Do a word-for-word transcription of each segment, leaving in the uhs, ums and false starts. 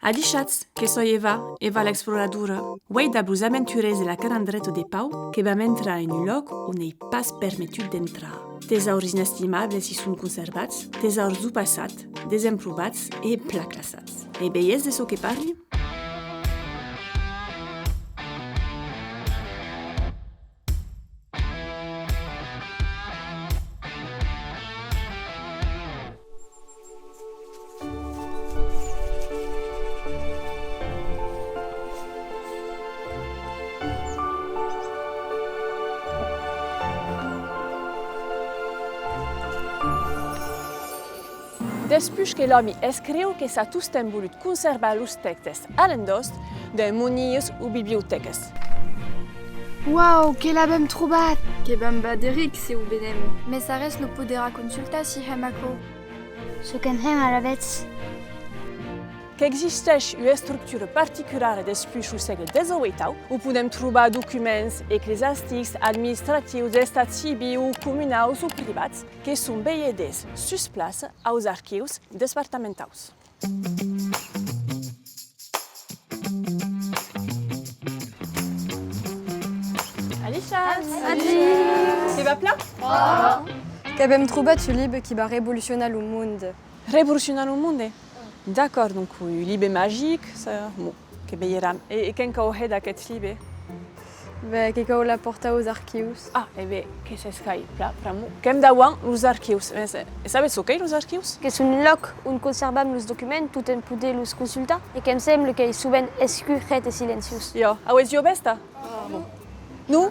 Adishatz, que soi Eva, Eva l'exploradora. Uei dab los aventurèrs de la Calandreta de Pau que vam entrar en un lòc on ei pas permetut d'entrar. Tesaurs inestimables i son conservats, tesaurs deu passat, desemprovats e plan classats. E veietz de çò que parli? Despuish que l'òmi escriu, que s'a tostemps volut conservar los tèxtes a l'endost, dens monias o bibliotècas. Uau, que l'avem trobat! Que vam vader ric se o venem! Mès arrés lo poderà consultar si hèm aquò. Çò qu'en hèm alavetz. Qu'existeish ua estructura particulara despuish lo sègle dètz-e-ueit, o podem trobar documents eclesiastics, administratius, d'estat civiu, comunaus o privats, que son velhedèrs sus plaça aus archius despartamentaus. Adishatz! Adishatz! Que va plan? Qu'avem trobat un libe qui va revolucionar lo monde. Revolucionar lo monde? D'acòrd, donc un libe magic, ça, bon. Que veieram. E, e que'n cau hèr d'aqueth libe? Ben, que cau la portar aus archius. Ah, e ben, que s'escai, plan, pr'amor. Qu'èm dauant los archius. Mès, e, e sabetz çò qu'ei los archius? Que son lòc on conservam los documents tot en poder los consultar e que'm sembla qu'ei sovent escur, hèt e silenciós. Jo, auetz jo vèsta? Ah, bon. Non?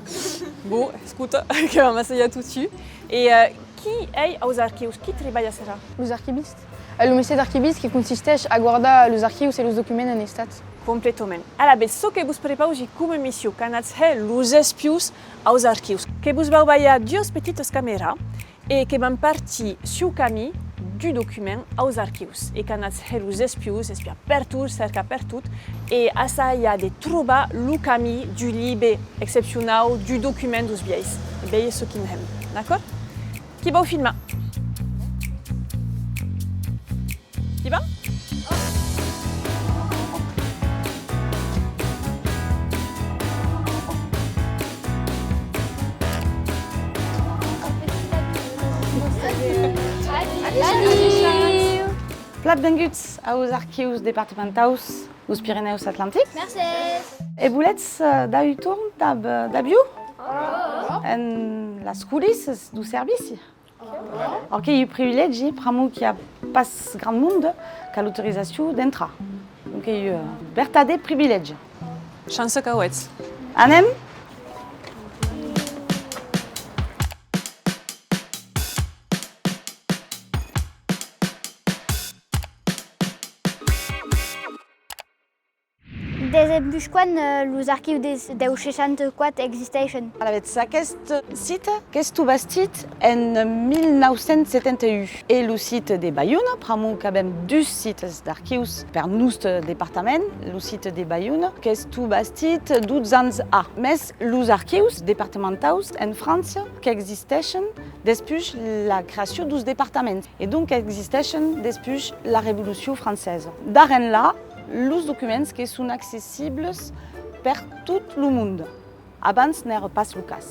Bon, escota, que vam assajar totun. E, eh, qui ei aus archius? Qui tribalha serà? Los archivistes. Eh, lo mestièr d'archiviste que consisteish a guardar los archius e los documents en estat. Completament. Alavetz, çò que vos prepausi coma mission, qu'anatz hèr los espions aus archius. Que vos vau balhar duas petitas camèras. E que vam partir suu camin deu document aus archius, e qu'anatz hèr los espions, espiar pertot, cercar pertot, e assajar de trobar lo camin deu libe excepcionau, deu document deus vielhs, e veir çò qui'n hèm, d'acòrd? Qui vau filmar? Qui va? Plan venguts aus archius departamentaus deus Pirenèus Atlantics. Mercés. E voletz, eh, dar un torn dab, eh, dab jo? En las colisses deu servici? Òc, qu'ei un privilègi, pr'amor qu'i a pas grand monde qu'a l'autorizacion d'entrar. Donc qu'ei un vertadèr privilègi. Chança qu'auetz. Anem! Desempuish quan, eh, los archius des, deu seishanta-quate existeishen? Alavetz, aqueste site qu'estó bastit en mil nau cents setanta un. E lo site de Baiona, pr'amor qu'avem dus sites d'archius per noste departament, lo site de Baiona qu'estó bastit dotze ans a. Mès los archius departamentaus en França qu'existeishen despuish la creacion deus departaments, e donc qu'existeishen despuish la Revolucion Francesa. D'ara enlà, los documents que son accessibles per tot lo monde. Abans n'èra pas lo cas.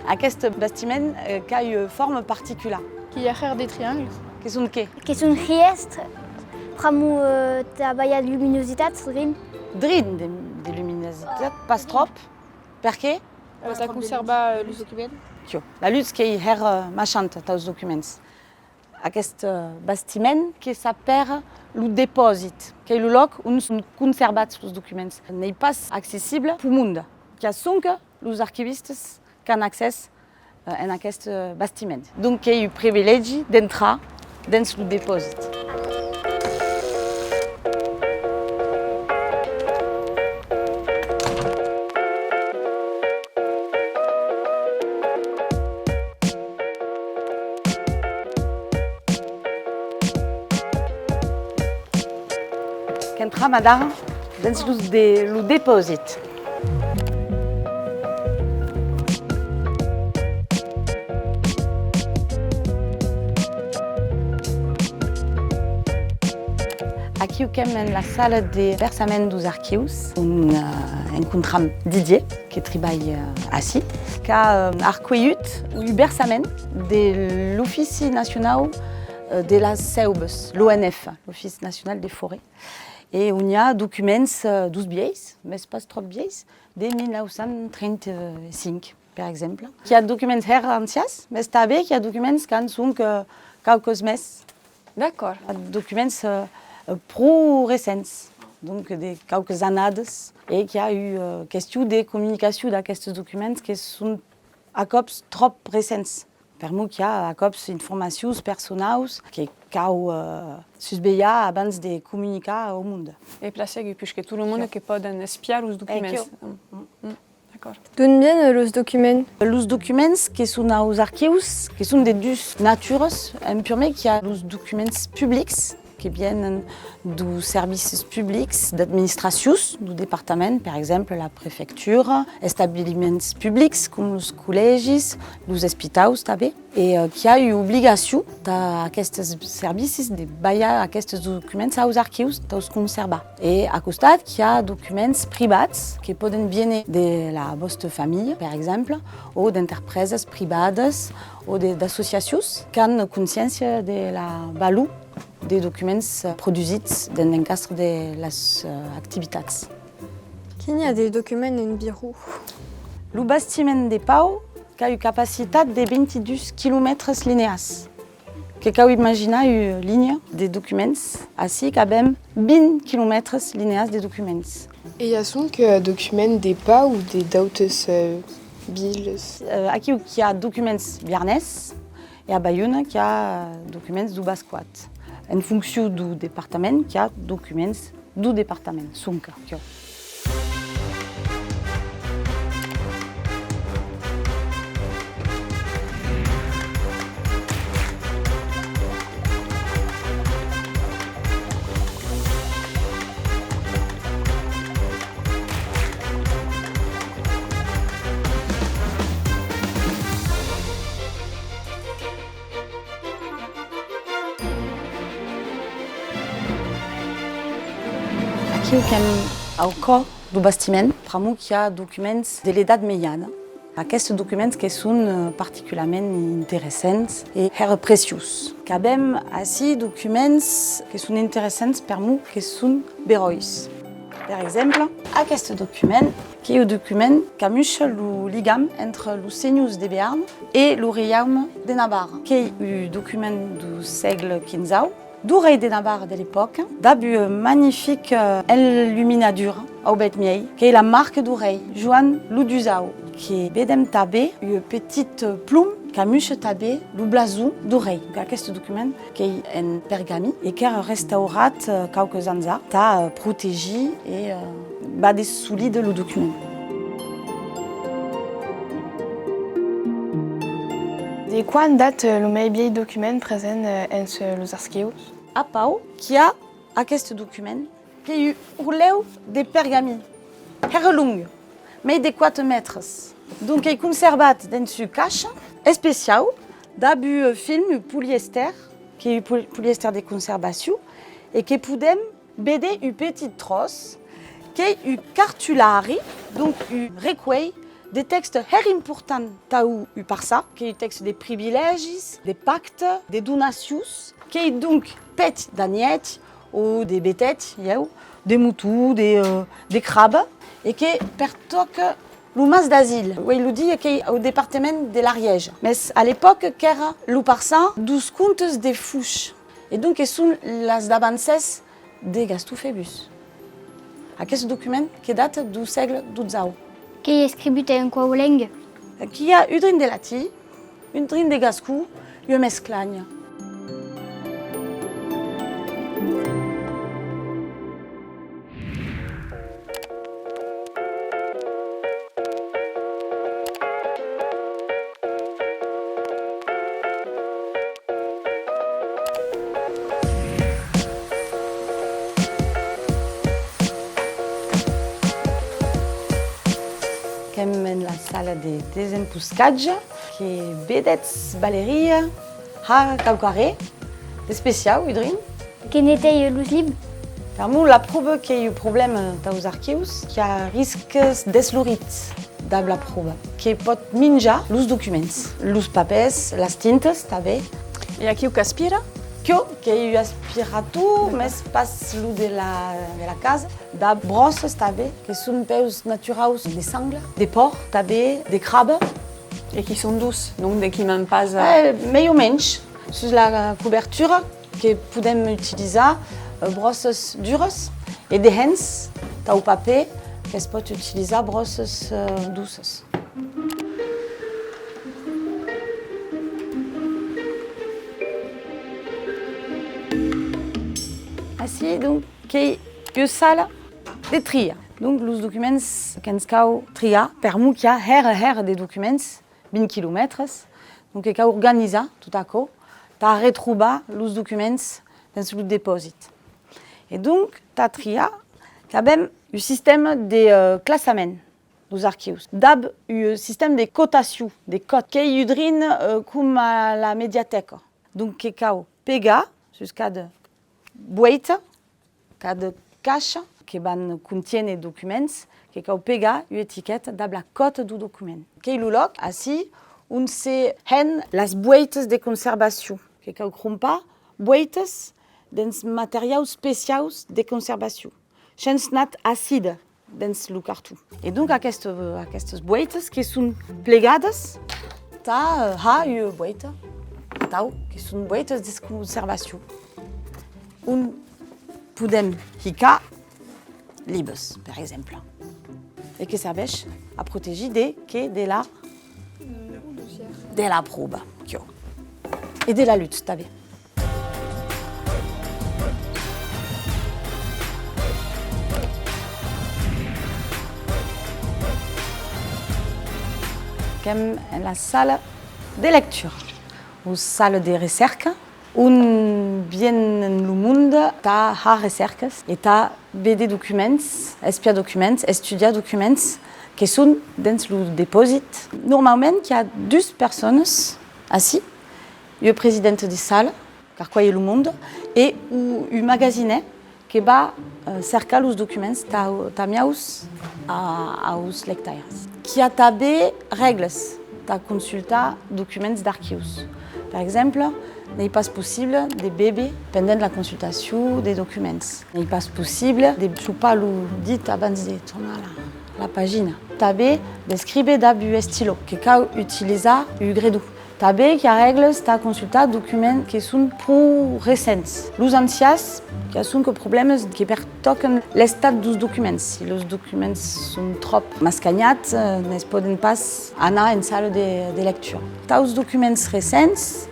Aqueste bastiment, eh, qu'a ua forma particulara. Qu'i a hèr de triangles. Que son qué? Que son hièstres, pr'amor, eh, tà balhar de luminositat drin. Drin de, de luminositat, pas tròp. Perqué? Eh, tà conservar, eh, los documents. Tiò, la lutz qu'ei hèra, eh, maishanta taus documents. Aqueste, eh, bastiment que s'apèra lo depòsit, qu'ei lo lòc on son conservats los documents. N'ei pas accessible peu monde. Qu'i a sonque los archivistes qu'an accès, eh, en aqueste, eh, bastiment. Donc qu'ei un privilègi d'entrar dens lo depòsit. Qu'entram adara dens lo de-, lo depòsit. Aquiu qu'èm en la sala de versament deus archius, on, eh, encontram Didier, que tribalha, eh, ací, qu'a, eh, arcuelhut un versament de l'Ofici Nacionau, eh, de las Hèubas, l'O N F, l'Office National des Forêts, e on i a documents, eh, deus vielhs, mès pas tròp vielhs, de mil nau cents trenta-cinc, per exemple. Qu'i a documents hèra ancians, mès tanben qu'i a documents qu'an sonque, eh, quauques mes. D'acòrd. Documents, eh, eh, pro recents, donc de quauques annadas, e qu'i a ua, eh, question de comunicacion d'aquestes documents que son a còps tròp recents. Per'mor qu'i a a còps informacions personaus que cau, eh, susvelhar abans de comunicar au monde. E plan segur, puishque tot lo monde que pòden espiar los documents. Mm. D'acòrd. D'on vienen los documents? Los documents que son aus archius, que son de dus naturas. En purmèr, qu'i a los documents publics, que vienen deus servicis publics, d'administracions, deu departament, per exemple, la prefectura, establiments publics, com los collègis, los espitaus tanben. E, eh, qu'i a ua obligacion tà aquestes servicis de balhar aquestes documents aus archius, taus conservar. E a costat, qu'i a documents privats que pòden viéner de la vòsta familha, per exemple, o d'enterpresas privadas o de, d'associacions qu'an consciéncia de la valor de documents produsits dens l'encastre de las, eh, activitats. Quin i a de documents en biró? Lo bastiment de Pau qu'a ua capacitat de vint-e-dus quilomètres linears. Que cau imaginar ua linha de documents. Ací qu'avem vint quilomètres linears de documents. E i a sonque, eh, documents de Pau o de d'autes, eh, vilas? Eh, aquiu qu'i a documents biarnés e a Baiona qu'i a, eh, documents deu Bascoat. En foncion deu departament qu'i a documents deu departament, sonque, quò. Aquiu qu'èm au còr deu bastiment, pr'amor qu'i a documents de l'Edat Mejana. Aquestes documents que son, eh, particularament interessants e hèra preciós. Qu'avem ací documents que son interessants per'mor que son beròis. Per exemple, aqueste document, qu'ei un document qu'amuisha lo ligam entre los senhors de Bearn e lo reiaume de Navarra. Qu'ei un document deu sègle quinzau, deu rei de Navarra de l'epòca, dab ua magnifica, eh, enluminadura au bèth miei, qu'ei la marca deu rei, Joan lo dusau, que vedem tanben ua petita ploma qu'amuisha tanben lo blason deu rei. Aqueste document qu'ei en pergami e qu'èra restaurat, eh, quauques ans a, tà, eh, protegir e, eh, vàder solide lo document. De quan data, eh, lo mei vielh document present, eh, en, eh, los archius? A Pau, qu'i a aqueste document, qu'ei un horlèu de pergami, hèra long, mei de quate mètres. Donc qu'ei conservat dens ua caisha especiau, dab un film, un polièster, qu'ei un pol-, polièster de conservacion, e que podem véder un petit tròç, qu'ei un cartulari, donc un recuelh de tèxtes hèra important tau un parçan, qu'ei un tèxte de privilègis, de pactes, de donacions, qu'ei donc peth d'anhèth o de betèth, ieu, de moton, de, eh, de craba, e que pertòca lo Mas d'Asil. Uei lo dia qu'ei au departament de l'Ariège. Mès a l'epòca qu'èra lo parçan deus comtes de Foish. E donc que son las davanças de Gaston Febus. Aqueste document que data deu sègle dotzau. Qu'ei escrivut en quau lenga? Qu'i a un drin de latin, un drin de gascon, ua mesclanha. Qu'èm en la sala de desemposcatge, que vedetz Valeria har quauquarren d'especiau, un drin. Que netèia los libs. Pr'amor la proba qu'ei un problèma taus archius, qu'i a risques d'eslorit dab la proba, que pòt minjar los documents, los papèrs, las tintas tanben. E aquiu qu'aspira? Quò qu'ei un aspirator, mès pas lo de la, de la casa, dab bròssas tanben, que son peus naturaus de sangla, de pòrc tanben, de craba. E qui son durs, donc de qui man pas a... Eh, mei o mensh. Sus la cobertura que podem utilizar, eh, bròssas duras e dehens, tau papèr, que's pòt utilizar bròssas, eh, doças. Ací, donc, qu'ei ua sala de tria. Donc, los documents que'ns cau triar, per'mor qu'i a hèra, hèra de documents, vint quilomètres, donc que cau organizar tot aquò, tà retrobar los documents dens lo deposit. E donc, tà triar, qu'avem un sistèma de, eh, classament deus archius, dab un sistèma de cotacion, de còt, qu'ei un drin, eh, coma la mediatèca. Donc, que cau pegar sus cada boèita, cada caisha que van contiéner documents, que cau pegar ua etiqueta dab la còta deu document. Qu'ei lo lòc, ací, on se hèn las boèitas de conservacion. Que cau crompar boèitas dens materiaus especiaus de conservacion, shens nat acide dens lo carton. E donc aquesta, aquestas boèitas que son plegadas tà, eh, har ua boèita atau, que son boèitas de conservacion, on podem hicar libes, per exemple, e que serveish a protegir de qué? De la, de la proba, quò. E de la lutz tanben. Qu'èm en la sala de lectura, o sala de recèrca, on vienen lo monde tà har recèrcas e tà véder documents, espiar documents, estudiar documents que son dens lo deposit. Normaument, qu'i a dus personas ací, ua presidenta de sala, car quò ei lo monde, e un, un magasinèr que va, eh, cercar los documents tà, tà miaus a, aus lectaires. Qu'i a tanben règlas tà consultar documents d'archius. Per exemple, n'ei pas possible de béver pendent la consultacion de documents. N'ei pas possible de chopar lo dit abans de tornar la, la pagina. Tanben d'escríver dab un estilò, que cau utilizar un gredon. Tanben qu'i a règlas tà consultar documents que son pro recents. Los ancians, qu'i a sonque problèmas que pertòcan l'estat deus documents. Se los documents son tròp mascanhats, eh, ne's pòden pas anar en sala de, de lectura. Taus documents recents,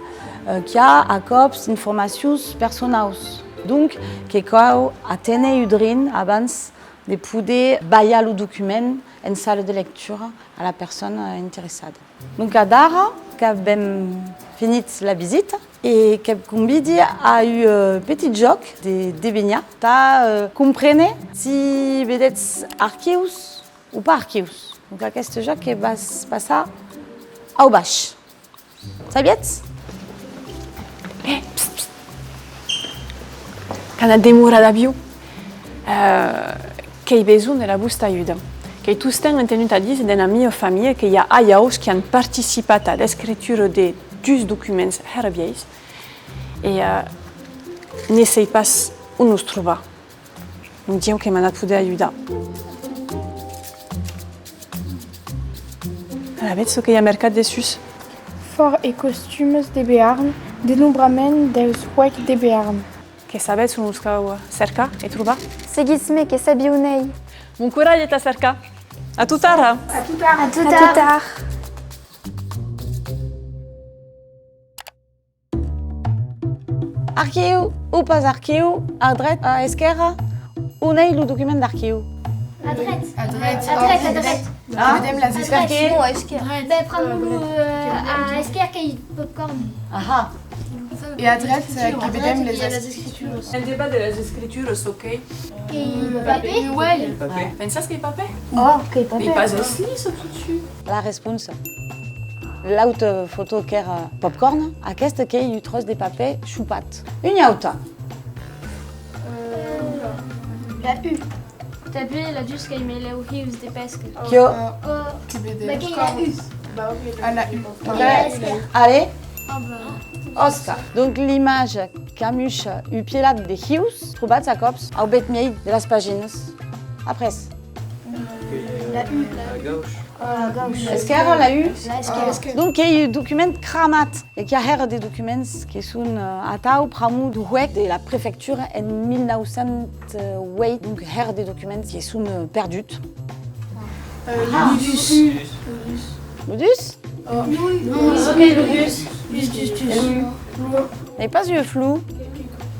eh, qu'i a a còps informacions personaus. Donc, que cau aténer un drin abans de poder balhar lo document en sala de lectura a la persona interessada. Donc, adara qu'avem finit la visita e que'vs convidi a un, eh, petit jòc de devenhar, tà, eh, compréner si vedetz archius o pas archius. Donc, aqueste jòc que va's passar au baish. Sabietz? Eh, pst, pst. Qu'anatz demorar d'aviu, eh, qu'èi besonh de la vòsta ajuda. Qu'èi tostemps entenut a díser dens la mia familha que i a ajaus qui an participat a l'escritura de dus documents hèra vielhs e, eh, ne sèi pas on los trobar. Donc, dieu que m'anatz poder ajudar. Alavetz, çò que i a mercat dessús. Fòrts e costumes de Bearn, denombrament deus huec de Bearn. Que sabetz on los cau cercar e trobar? Seguitz-me, que sabi on ei. Bon coratge tà cercar. A tot ara! A tot ara! A tot ara! Archiu o pas archiu, a dreta, a esquèrra, on ei lo document d'archiu? A dreta. A dreta. A dreta, a dreta. Ah, vedem las esquèrras. Perqué? Non, a esquèrra. Ben, pr'amor lo, euh, a esquèrra qu'ei Popcorn. Aha. E a dreta, euh, que vedem las escrituras. En debat de las escrituras, ok. Qu'ei papèr? Uèi. Papèr. Pensas qu'ei papèr? Oh, qu'ei papèr. Ei pas eslis, çò totun. La responsa. L'auta fotò qu'èra Popcorn, aquesta qu'ei un tròç de papèr chopat. Ua auta. Euh, U. Tanben la dus qu'ei melèu hius de pesca. Quio. Oh. Bah, qu'ei la U. Ah, la U. Allez. Ah, bah. Òsca. Donc l'imatge qu'amuisha un pielat de hius trobats a còps au bèth miei de las paginas. Après. La U. Esquèrra, la U? Esquèrra. Donc qu'ei un document cramat. E qu'i a hèra de documents que son, eh, atau pr'amor deu huec de la prefectura en mil nau cents ueit, donc hèra de documents que son, eh, perduts. Euh, le dus. Le dus? Oh. Oui, oui, oui, le dus. Dus, dus, dus. N'ei pas un flou.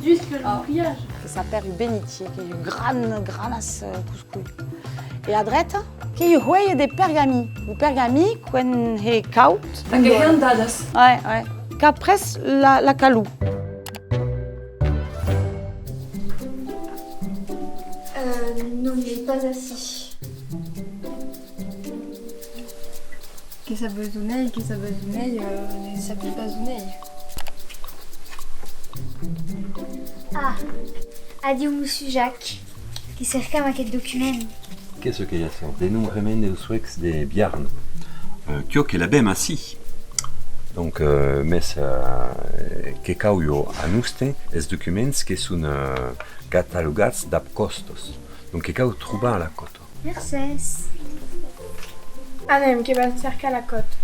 Dus que le coquillage. Que s'apèra un benitier, qu'ei un gran, granas, eh, cuscoi. E a dreta, qu'ei ua huelha de pergami. Lo pergami, quan hè caud. Aquelas ondadas. Ouais, ouais. Qu'a pres la, la calor. Euh, non, n'ei pas ací. Que sabe on ei, que sabe on ei, euh, ne sabe pas on ei. Ah, adiu, Mossur Jacques, que cercam aqueth document. Qu'ei çò qu'ei açò? Denombrament deus huecs de Biarn. Euh, quio que l'avem ací. Donc, euh, mes, euh, que cau jo anóster es documents que son, euh, catalogats dab còstas. Donc, que cau trobar la còta. Mercés. Anem, que vam cercar la còta.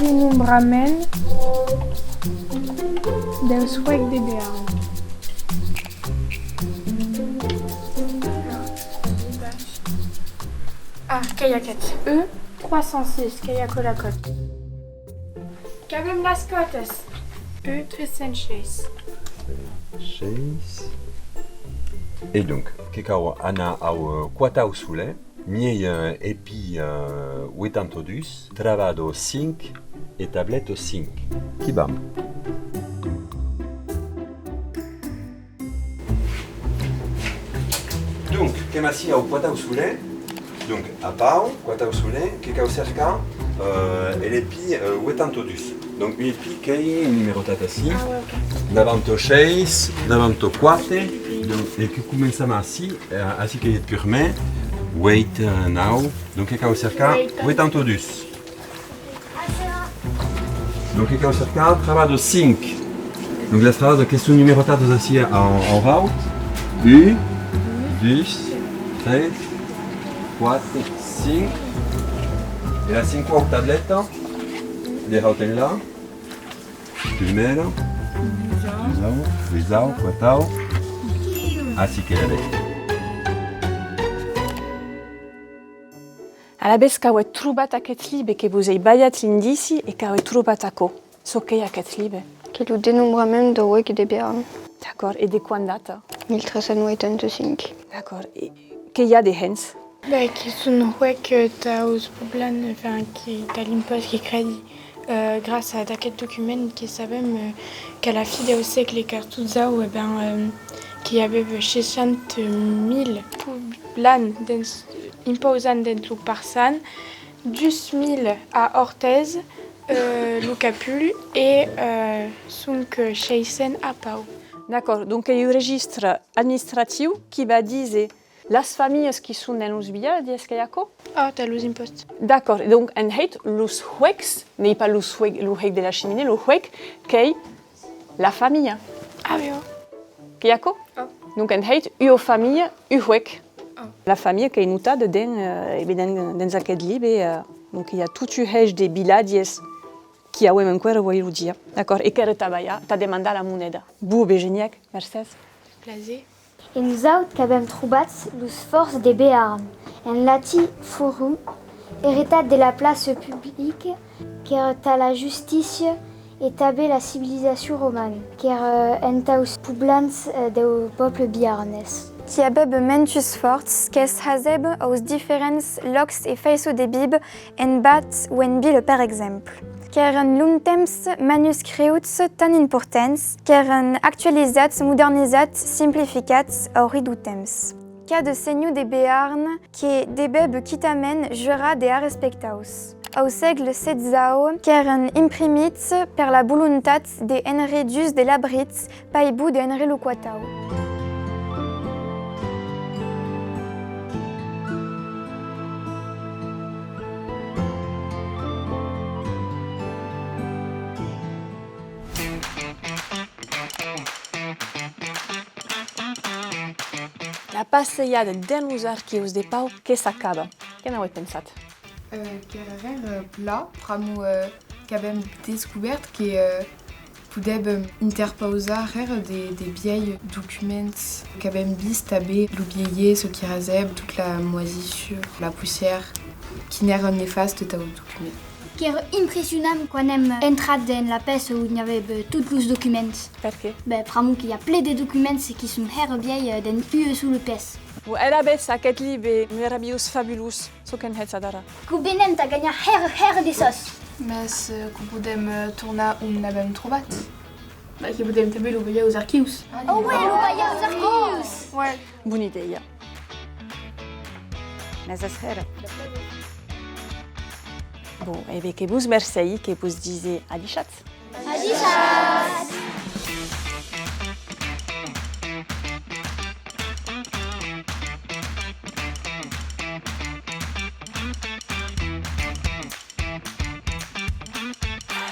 Denombrament deus huecs de Bearn. Ah, qu'ei aqueth. E trois cent six, qu'ei aquò la còta. Qu'avem las còtas. E tres cents sheis. Sheis. E donc, que cau anar au, euh, quatau solet, miei, euh, epi, euh, ueitanta dus, travat au cinc e tablet au cinc. Qu'i vam. Donc, qu'èm ací au quatau solet. Donc, a pau, quatau solet, que cau cercar, euh, er epi, euh, ueitanta dus. Donc, un epi qu'ei numerotat ací. Ah, ouais, ok. Davant au sheis, davant au quate, donc, e que començam ací, euh, ací qu'ei eth purmèr, ueit, euh, nau, donc que cau cercar ueitanta dus. Donc, que cau cercar, travat au cinc. Donc, las travadas que son numerotadas ací au, au haut. Un, dus, tres, quate, cinc. E la cinquau tableta, de haut enlà. Prumèra, dusau, tresau, quatau. Ací que la ven. Alavetz qu'auetz trobat aqueth libe, que vos ei balhat l'indici e qu'auetz trobat aquò. Çò qu'ei aqueth libe? Qu'ei lo denombrament deu huec de Bearn. D'acòrd, e de quan data? Mil tres cents ueitanta cinc. D'acòrd, e que i a de hens? Ben, que son huec, eh, taus poblants, enfin, que tà l'impòst que credi, eh, gràcia ad aqueth document que sabem, eh, qu'a la fin deu sègle quatordau, eh ben, eh, que i avèva seishanta mila poblants dens impausant dens lo Parçan, dus mila a Ortesa, eh, lo Capulh e, eh, sonque sheis cents a Pau. D'acòrd, donc qu'ei un registre administratiu qui va díser las familhas qui son dens los vilatges, qu'ei aquò? Ah, tà los impòsts. D'acòrd, e donc en hèit los huecs, n'ei pas los huec, lo huec de la cheminée, lo huec qu'ei la familha. Ah, ben, ouais. Qu'ei aquò? Ah. Donc en hèit, ua familha, un huec. Ah. La familha qu'ei notada dens, eh, e ben, dens, dens aqueth libe, eh, donc i a tot un hèish de vilatges qui auem enqüèra uei lo dia. D'acòrd, e qu'èra tà balhar, tà demandar la moneda. Bon, ben, geniac, mercés. Plaser. E nosaut qu'avem trobat los forts de Bearn, en latin forum, eretat de la plaça publica, qu'èra tà la justícia e tanben la civilizacion romana, qu'èra entaus poblants, eh, deu pòble biarnés. Qu'i avèva mantuns fòrts que's hasèva aus diferents lòcs e faiçons de víver en vath o en vila, per exemple. Qu'èran longtemps manuscriuts tan importants, qu'èran actualizats, modernizats, simplificats au rir deu temps. Cada senhor de Bearn que devèva quitament jurar de arrespectà'us. Au sègle setze, qu'èran imprimits per la volontat de Henri dus de Labritz, paibon de Henri lo quatau. La passejada dens los archius de Pau que s'acaba. Que n'avètz pensat? Euh, qu'èra hèra, euh, plan, pr'amor, euh, qu'avèm descobèrt que, euh, podèm, euh, interpausar hèra de, de vièlhs documents, qu'avèm vist tanben lo vièlh, çò qui rasèva, tota la moisissure, la possièra, qui n'èra nefasta tau document. Qu'èra impressionant quan èm entrat dens la pèça ont i avèva tots los documents. Perqué? Ben, pr'amor qu'i a plen de documents qui son hèra vièlhs, eh, dens ua sola pèça. Bon, alavetz, aqueth libe meravilhós, fabulós, çò qu'en hètz adara? Que venèm tà ganhar hèra, hèra de sòs. Mès, eh, que podèm, eh, tornar ont l'avèm trobat. Ben, que podèm tanben lo balhar aus archius. Oh ouais, lo balhar aus archius! Ouais. Bona idèia. Mès es hèra. Bon, e ben que vos mercegi, que vos dise adishatz. Adishatz!